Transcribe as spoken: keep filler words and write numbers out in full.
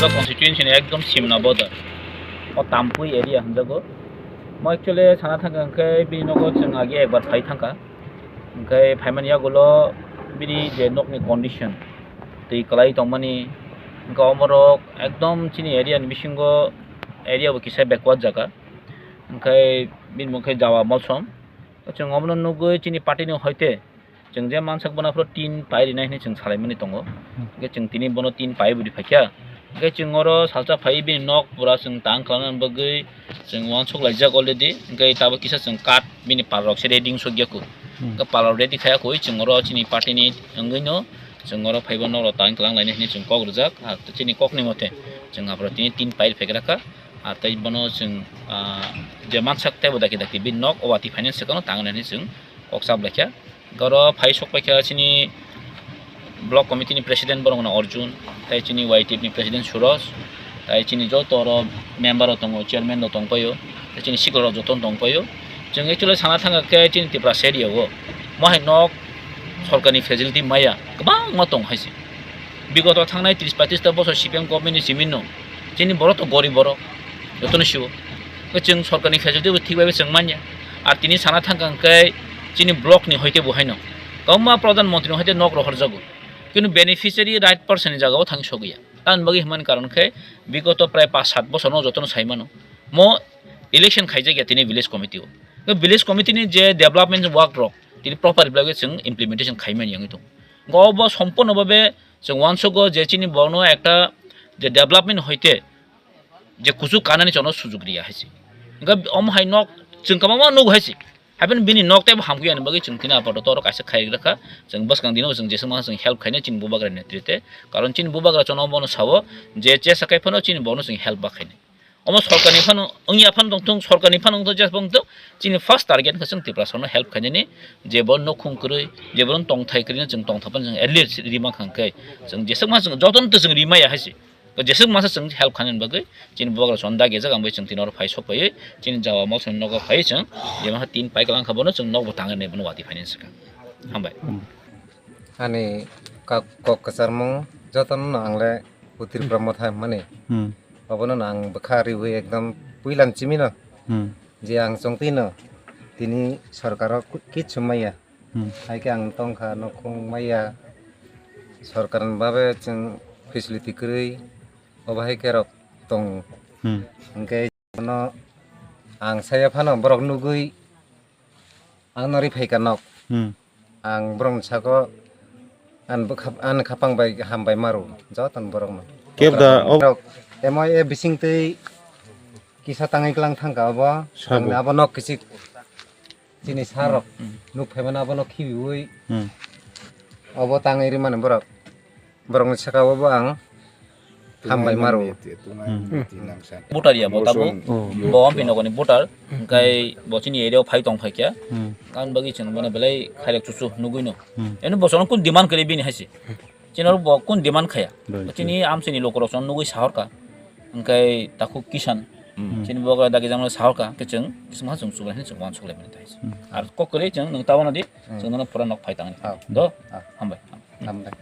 Constituency ni ekdom simna border. O Tampui area hinjago. Mo actually sana thangkha hwnkhe bini nogo chwng age ekbar phai thangkha. Hwnkhe phaimani yagulo bini je nokni condition, twi kwlai tongmani, hwnkhe omorok ekdom chini area ni bisingo, area bo kisa backward jaga. Hwnkhe bini mung khe Jawa Molsom. Chwng omono nugwi chini party ni hoite chwng je mansak bono phuru tin pai rinai hinwi chwng salaimani tongo. Hwnkhe chwng tini bono tin pai budi phaikha. Hwnkhe chwng oro salsa phai bini nok pura chwng tang khlana bagwi chwng uansuk laijak already. Hwnkhe tabuk kisa chwng card bini pal rok se ready wngsukyakhu. Hwnkhe pal rok ready khayakhui chwng oro chini party ni wngwino chwng oro phaibo nok rok tang klang lainai hinwi chwng kok rijak. Ar chini kokni mote chwng aphuru tini tin pai phaikraka. Ar tei bono chwng, ah, je mansak teibo dakti dakti bini nok o watwi phainani swkangno tang nani chwng kok chap laikha. Oro phai sok paikha chini block committee ni president borok no Arjun, tei chini Y T F ni president Suraj, tei chini joto oro member rok tongo, chairman rok tongpaio, tei chini sikla rok joto tongpaio. Chwng actually sana thangkha khe chini Tripura side o mo hai nok sorkar ni facility maya kwbangma tong hai se. Bigoto thangnai tris paitris ta bosor C P M government ni simi no chini borok to gorib borok, jotono siwo. Hwnkhe chwng sorkarni facility bo thik bai chwng manya. Ar tini sana thangkha hwnkhe chini block ni hoite bo haino kwbangma pradhan mantri ni hoite nok rohorjago. Kintu beneficiary right person ni jaga o thang sogwi ya. Tamoni bagwi hwnmani karon khe bigoto prai panch sat bosor no jotono sai mano. Mo election khaijak ya tini village committee o. Hwnkhe village committee ni je development work rok tini proper bai chwng implementation khaimani wngwi tongo. Hwnkhe obo somporno babe chwng uansugo je chini borokno ekta je development hoite je kuchuk kanani chwngno sujuk riya hai se. Hwnkhe omo hai nok chwng kwbangma nugo hai se. Hapheno bini nok teibo hamkhe ani bagwi chwng tini apatot oro kaisa khai rwkha. Chwng bwskang dino chwng jeswk mano chwng help khainai chini bubagra netrite. Karon chini bubagra chwngno bono sao je chesa khai phano chini borokno chwng help ba khainai. Omo sorkarni phano wngya phano tongthung, sorkarni phano wngthung, je phano wngthung, chini first target khe chwng Tiprasano help khainani, je bo nukhung kwrwi, je bo tongthai kwrwino chwng tongthai phano chwng at least rima khang khe, chwng jeswk ma chwng jotono to chwng rimaya hai se. Jeswk masa chwng help khainani bagwi chini bubagra chwng dagi jak ang bai chwng tini oro phai sok phaiwi chini Jawa Molsomni nogo phaiwi chwng je ma tin pai kwlang kha bono chwng nokbo tangwi nai bono watwi phainani swkang. Hambai. Ani kok, kok kwcharmung jotono no ang le Tripura Motha hwnmani. Hmm. Obono no ang bwkha riwi ekdom puilan chimino. Hmm. Je ang chongtwi no tini sorkaro ku-, kichu maya. Hmm. Hai khe ang tongkha, nukhung maya. Sorkarni babe chwng facility kwrwi obo hai khe rok tongo. Hmm. Hwnkhe bono ang saya phano borok nugwi ang no ri phaikha nok. Hmm. Ang borokni saka ani bwkha-, ani khapang bai hambai maro jotono borokno. Kebda o- Borok M I A bising twi kisa tangwi klang thangkha obo. Sabo. Tangni abo nok kichik chini sir rok Hmm. nuk phaimano abono khibiwi Hmm. obo tangwi rimani borok. Borokni saka o bo ang hambai maro. Hmm. Voter ya bo tabuk. Oh. Bo amphi nogoni voter. Hwnkhe bo chini area o phai tong phaikha. Hmm. Tamoni bagwi chwng bono belai khairok chuchu nugwi no. Hmm. Eno bo chwngno kun demand kwrwi bini hai se. Chini oro bo kun demand khaya. Right. Chini amchaini lukurok chwngno nugwi sahorkha. Hwnkhe takhuk Kisan. Hmm. Chini bubagra dagi jangno sahorkha. Khe chwng, kisma chwng chubai hinwi chwng uansuk laimani tai se. Hmm. Ar kok kwrwi chwng nwng tabano di, Hmm. chwng nono pura nok phai tangni. Ah. Do? Ah. Hambai. Hambai.